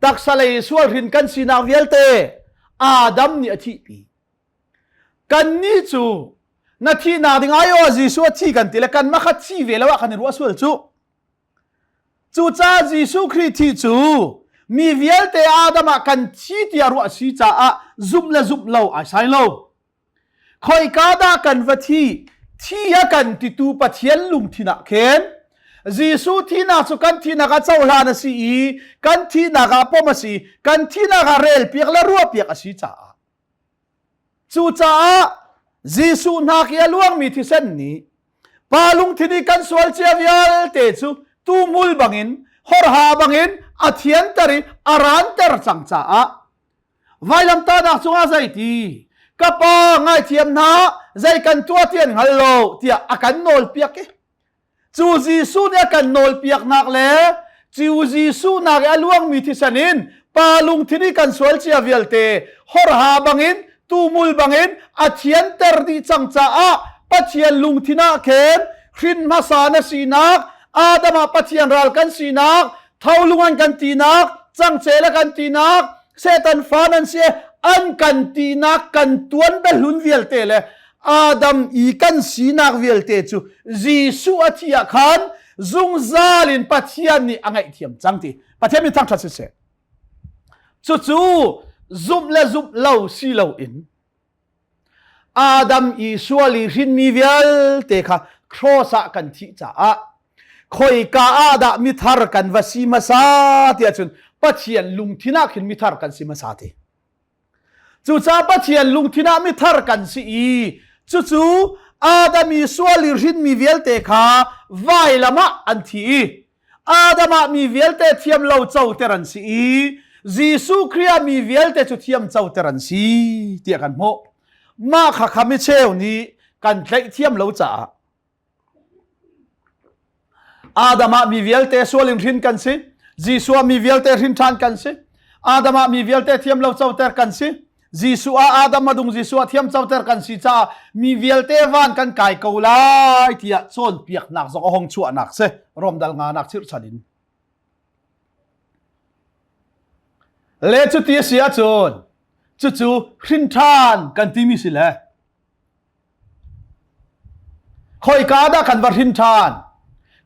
Taksa lei sual hrin kan sinak vialte. Adam nih a thihpi. Kannih cu na thihnak ding ai aw Jesuh a thi kan ti le kanmah kha thi ve lo ah kan i ruah sual cu. Cucaah Jesuh Khrih thi cu mi vialte Adam ah kan thi tiah ruah a si caah zumh le zumh lo ai sai lo. Khoika dah kan va thi? Thi a kan titu Pathian lungthin ah khin Jesuh thihnak cu kan thihnak ah cohlan a si i kan thihnak ah pom a si, kan thihnak ah relpiak le ruahpiak a si caah Cucaah Jesuh hnak i a luangmi thisen nih pa lungthin i kan sual cia vialte cu tuhmul bangin horha bangin a thianter i a ranter cang caah vailamtahnak cungah zeiti ka pa ngaithiam hna zei kan tuah ti an hngal lo tiah a kan nawlpiak i Cu Jesuh nih a kan nawlpiaknak le cu Jesuh nak i a luangmi thisen in pa lungthin i kan sual cia vialte horha bangin tumul bangin a thianter dih cang caah Pathian lungthin ah khin hrin hmasa na sinak Adam ah Pathian ral kan sinak tholung an kan tinak cangcel a kan tinak Satan fa nan si an kan tinak kan tuan behlun vialte le Adam i kan sinak vialte cu Jesuh a thi ah khan zungzal in Pathian nih a ngaihthiam cang ti Pathian min thangṭhat siseh cucu zumh le zumh lo si lo in Adam i sual i hrinmi vialte kha cross ah kan thih caah khoika ah dah mithar kan va si hmasa tiah cun Pathian lungthin ah khin mithar kan si hmasa ti Cucaah Pathian lungthin ah mithar kan si i cucu Adam i sual i hrinmi vialte kha vailam ah an thi i Adam ah mi vialte thiam lo coter an si i. Jesuh Khrih ah mi vialte cu thiam coter an si tiah kan hmuh. Mah kha kha micheu nih kan tlaih thiam lo caah Adam ah mi vialte sual in hrin kan si. Jesuh ah mi vialte hrin ṭhan kan si. Adam ah mi vialte thiam lo coter kan si. Jesuh ah Adam a dung Jesuh ah thiam coter kan si caah mi vialte van kan kai ko lai tiah cawnpiaknak zong a hong chuahnak si Rom dal nga nak chirhchan in. Le cuti a si ahcun cucu hrin ṭhan kan timi si le Khoika dah kan va hrin ṭhan?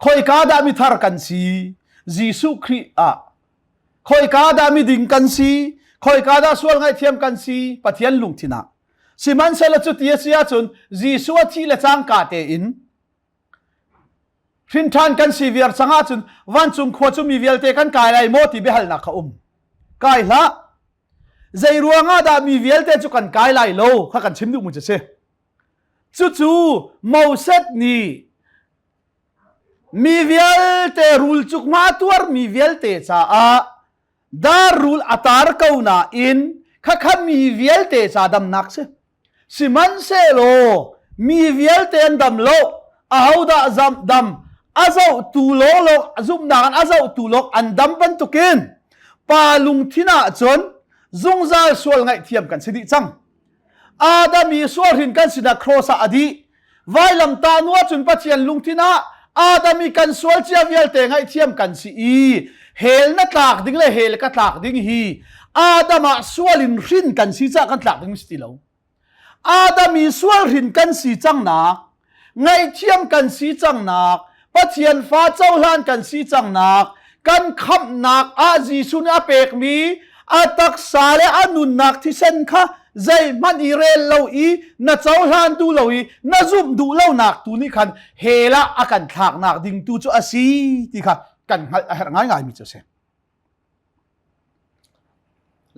Khoika dah mithar kan si? Jesuh Khrih ah. Khoika dah miding kan si? Khoika dah sual ngaihthiam kan si? Pathian lungthin ah. Sihmanhsehlaw cuti a si ahcun Jesuh a thih le cangka tein hrin ṭhan kan si viar cang ahcun vancung khua cu mi vialte kan kai lai maw ti biahalnak kha um. Kai hlah. Zei ruangah dah mi vialte cu kan kai lai lo kha kan chim duhmi cu si. Cucu Moses nih mi vialte rul cuk hma tuar mi vialte caah dar rul a tar ko nain khakha mi vialte ca damnak si. Sihmanhsehlaw mi vialte an dam lo, ahodah zam dam, a zohtu lawnglawng zumhnak in a zohtu lawng an dam bantukin pa lungthin ah cun zungzal sual ngaihthiam kan si dih cang. Adam i sual hrin kan sinah cross ah a dih. Vailamtah nu ah cun Pathian lungthin ah Adam i kan sual cia vialte ngaihthiam kan si i hell na tlak ding le hell ka tlak ding hi Adam ah sual in hrin kan si caah kan tlak ding si ti lo. Adam i sual hrin kan si cangnak, ngaihthiam kan si cangnak, Pathian fa cohlan kan si cangnak, kan khamhnak ah Jesuh nih a pekmi a taksa le a nunnak thisen kha zeihmanh i rel lo i na cohlan duh lo i na zumh duh lonak tu nih khan hell ah a kan thlaknak ding tu cu a si ti kha kan hngalh a herh ngaingaimi cu a si.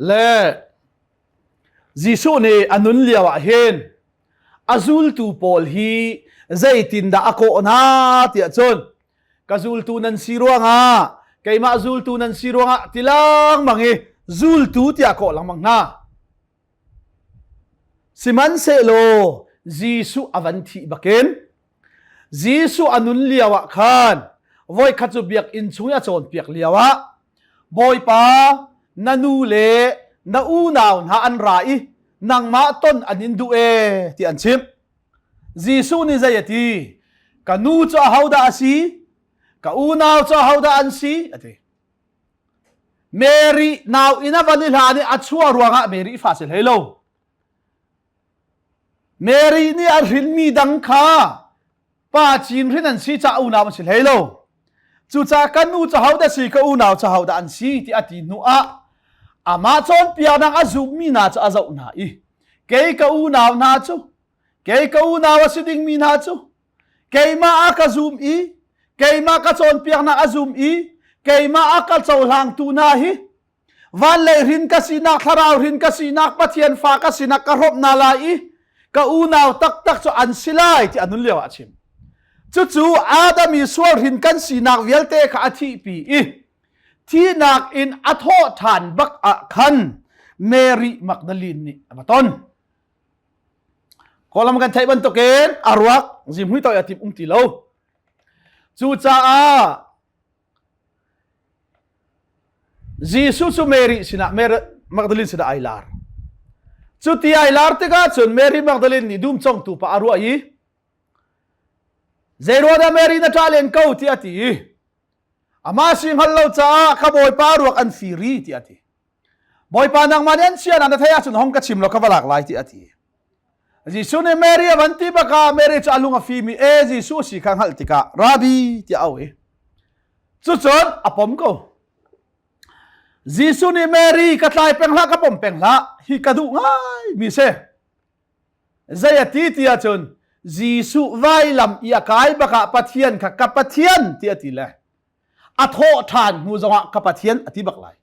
Le Jesuh nih a nun lio ah hin a zultu pawl hi zeitindah a kawh hna tiah cun ka zultu nan si ruangah keimah zultu nan si ruangah ti lengmang i zultu tiah kawh lengmang hna. Sihmanhsehlaw Jesuh a van thih bakin Jesuh a nun lio ah khan voikhat cu biakinn chung i a cawnpiak lio ah Bawipa na nu le na unau hna an ra i nangmah ton an in duh ee ti an chimh. Jesuh nih zei a ti? Ka nu cu ahodah a si? Ka unau cu ahodah an si? A ti. Mary nau inn a van i hlan i a chuah ruangah Mary fa si hlei lo. Mary nih a hrinmi dang kha pa cin hrin an si caah unau an si hlei lo. Cucaah kan nu cu hodah si ka unau cu hodah an si ti a ti hnu ah amah cawnpiaknak a zummi hna cu a zoh hna i kei ka unau hna cu kei ka unau a si dingmi hna cu keimah a ka zum i keimah ka cawnpiaknak a zum i keimah a ka cohlangtu hna hi van lei hrin ka sinak thlarau hrin ka sinak pathian fa ka sinak ka hrawmh hna lai i ka unau taktak cu an si lai ti a nun lio ah a chim cucu Adam i sual hrin kan sinak vialte kha a thihpi i thihnak in a thawh ṭhan bak ah khan Mary Magdalene nih a va ton Kawlam kan theih bantukin a ruak zimhui toi a tim um ti lo cucaah Jesuh cu Mary sinah Mary Magdalene sinah ai lar. Cuti ai lar tikah cun Mary Magdalene nih dum congtu pa a ruah i zei dah Mary na ṭah len ko tiah a ti i amah si hngal lo caah ka bawipa ruak an firi tiah a ti. Bawipa nangmah nih an chia na theih ahcun hong ka chim law ka va lak lai tiah a ti. Jesuh nih Mary a van ti bakah Mary cu a lung a fim i e Jesuh si kha hngalh tikah Rabbi tiah a auh i cucun a pom ko. Jesuh nih Mary ka tlai peng hlah ka pom peng hlah hi ka duh ngai mi si. Zei a ti ti ahcun Jesuh vailam i a kai bakah Pathian kha ka Pathian ti a ti le a thawh ṭhan hnu zongah ka Pathian a ti bak lai.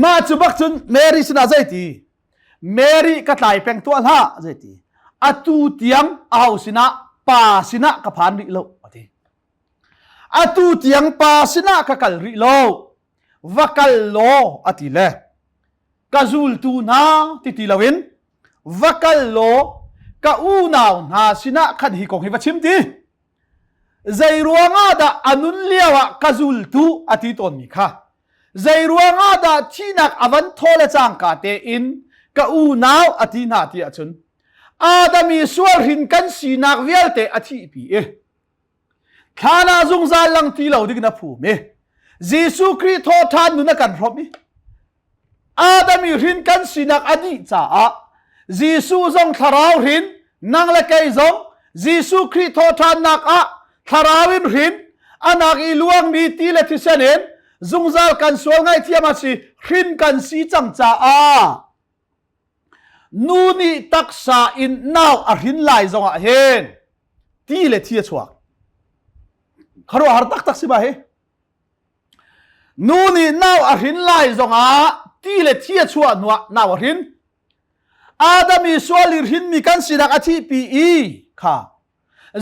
Mah cu bak cun Mary sinah zei ti? Mary ka tlai peng tuah hlah zei ti? Atu tiang aho sinah pa sinah ka phan rih lo a ti. Atu tiang pa sinah ka kal rih lo. Va kal law a ti le ka zultu hna ti ti loin va kal law ka unau hna sinah khan hi kong hi va chim ti. Zei ruangah dah a nun lio ah ka zultu a ti tawnmi kha zei ruangah dah thihnak a van thaw le cangka tein ka unau a ti hna ti ahcun Adam i sual hrin kan sinak vialte a thihpi i thlan ah zungzal lang ti lo ding na phum i Jesuh Khrih thawhṭhan nun a kan hrawmh i Adam i hrin kan sinak a dih caah Jesuh zong thlarau hrin nang le kei zong Jesuh Khrih thawhṭhannak ah thlarau in hrin anak i luangmi ti le thisen in zungzal kan sual ngaihthiam a si hrin kan si cang caah nu nih taksa in nau a hrin lai zongah hin ti le thi a chuak khuaruahhar taktak si ba hi Nu nih nau a hrin lai zongah ti le thi a chuah hnuah nau a hrin. Adam i sual i hrinmi kan sinak a thihpi i kha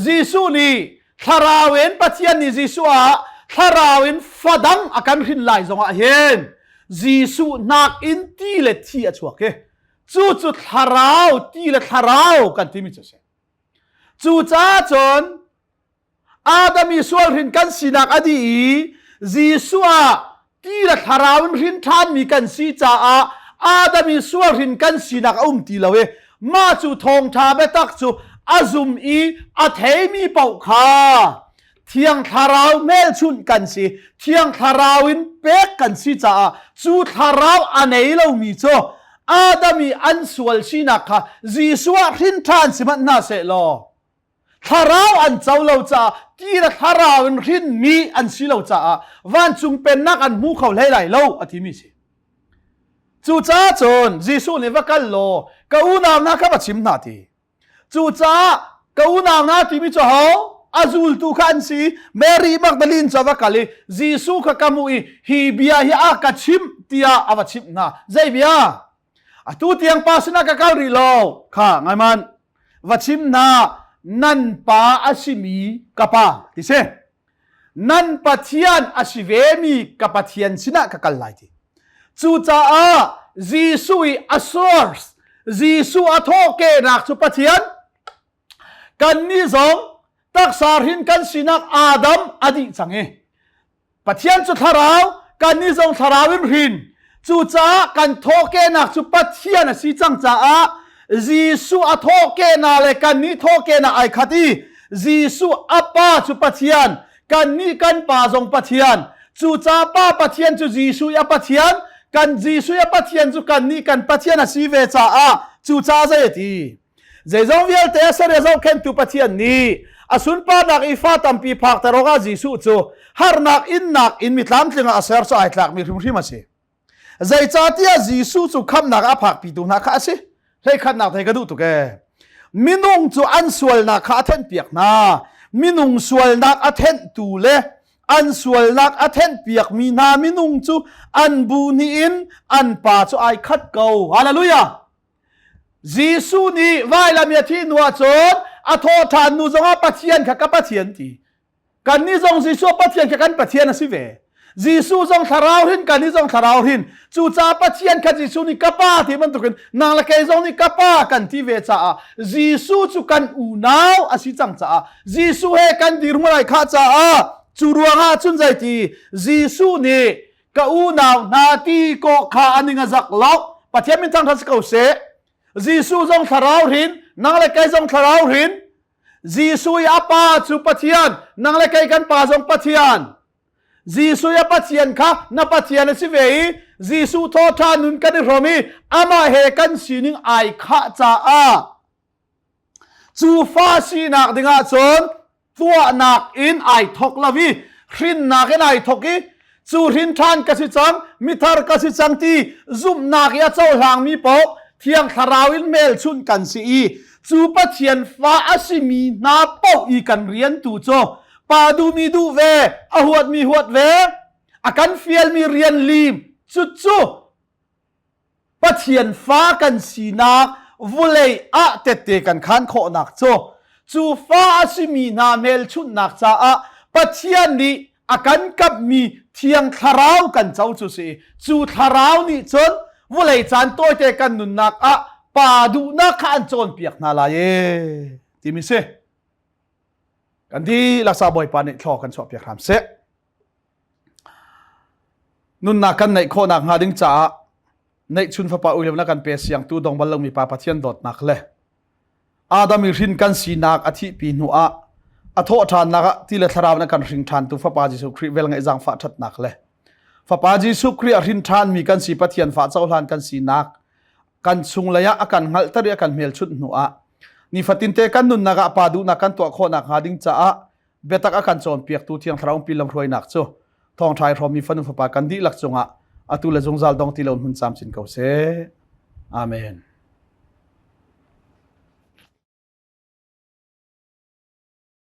Jesuh nih thlarau in Pathian nih Jesuh ah thlarau in fadang a kan hrin lai zongah hin Jesuh nakin ti le thi a chuak i cucu thlarau ti le thlarau kan timi cu a si. Cucaah cun Adam i sual hrin kan sinak a dih i Jesuh ah ti le thlarau in hrin ṭhanmi kan si caah Adam i sual hrin kan sinak a um ti lo i mah cu thawngṭha biatak cu a zum i a theimi paoh kha Thiang Thlarau hmelchunh kan si Thiang Thlarau in pek kan si caah cu Thlarau a nei lomi cu Adam i an sual sinak kha Jesuh ah hrin ṭhan si hmanh hna seh law Thlarau an co lo caah ti le thlarau in hrinmi an si lo caah vancung pennak an hmu kho hlei lai lo a timi si. Cucaah cun Jesuh nih va kal law ka unau hna kha va chim hna ti. Cucaah ka unau hna timi cu ho? A zultu kha an si. Mary Magdalene cu a va kal i Jesuh kha ka hmuh i hi bia hi a ka chimh tiah a va chimh hna. Zei bia? Atu tiang pa sinah ka kal rih lo. Kha ngai man. Va chim hna nan pa a simi ka pa ti si. Nan Pathian a si vemi ka Pathian sinah ka kal lai ti. Cucaah Jesuh i a source, Jesuh a thawhkehnak cu Pathian, kannih zong taksa hrin kan sinak Adam a dih cang i Pathian cu thlarau, kannih zong thlarau in hrin. Cucaah kan thawhkehnak cu Pathian a si cang caah Jesuh a thawhkehnak le kannih thawhkehnak ai khat i Jesuh a Pa cu Pathian, kannih kan Pa zong Pathian. Cucaah Pa Pathian cu Jesuh i a Pathian, kan Jesuh i a Pathian cu kannih kan Pathian a si ve caah cucaah zei a ti? Zeizong vialte a ser i a zohkhenhtu Pathian nih a sunparnak i fa tampi phakter awkah Jesuh cu harnak innak in mi tlamtling ah a ser cu ai tlakmi hrimhrim a si. Zeicahtiah Jesuh cu khamnak a phakpitu hna kha a si. Hleikhatnak thei ka duh tuk ee. Minung cu an sualnak kha a thenhpiak hna. Minung sualnak a thenhtu le an sualnak a thenhpiakmi hna minung cu an bu hnih in an pa cu ai khat ko. Hallelujah! Jesuh nih vailam i a thih hnu ahcun a thawhṭhan hnu zongah Pathian kha ka Pathian ti. Kannih zong Jesuh Pathian kha kan Pathian a si ve. Jesuh zong thlarau hrin, kannih zong thlarau hrin. Cucaah Pathian kha Jesuh nih ka Pa ti bantukin nang le kei zong nih ka Pa kan ti ve caah Jesuh cu kan unau a si cang caah Jesuh he kan dirhmun ai khah caah cu ruangah cun zeiti Jesuh nih ka unau hna ti kawh kha an ing a zak lo Pathian min thangṭhat si ko seh Jesuh zong thlarau hrin nang le kei zong thlarau hrin Jesuh i a pa cu Pathian nang le kei kan pa zong Pathian Jesuh i a Pathian kha na Pathian a si ve i Jesuh thawṭha nun kan i hrawm i amah he kan sining ai khah caah cu fa sinak dingah cun tuahnak in ai thok lo i hrinnak in ai thok i cu hrin ṭhan ka si cang mithar ka si cang ti zumhnak i a cohlangmi paoh thiang thlarau in hmelchunh kan si i cu Pathian fa a simi hna paoh i kan rian tu cu pa duhmi duh ve a huatmi huat ve a kan fialmi rian lim cucu Pathian fa kan sinak vulei ah tette kan khan khawhnak cu cu fa a simi hna hmelchunhnak caah Pathian nih a kan kamhmi Thiang Thlarau kan co cu si. Cu Thlarau nih cun vawlei caan tawite kan nunnak ah pa duhnak kha an cawnpiak hna lai e timi si. Kan dihlak sa Bawipa nih thlaw kan chuahpiak hram seh. Nunnak kan neih khawhnak hnga ding caah neihchun fapa uilemna kan pe siangtu dong bal lomi pa Pathian dawtnak le Adam i hrin kan sinak a thihpi hnu ah a thawh ṭhannak ah ti le thlarau na kan hring ṭhantu Fapa Jesuh Khrih velngeih zaangfah ṭhatnak le Fapa Jesuh Khrih a hrin ṭhanmi kan si Pathian fa cohlan kan sinak kan chunglei ah a kan hngalhter i a kan hmelchunh hnu ah nifatinte kan nunnak ah pa duhnak kan tuah khawhnak hnga ding caah biatak a kan cawnpiaktu Thiang Thlarau umpi lamhruainak cu thawngṭha i hrawmmi fanu fapa kan dihlak cungah atu le zungzal dong ti lo hmun camcin ko seh. Amen.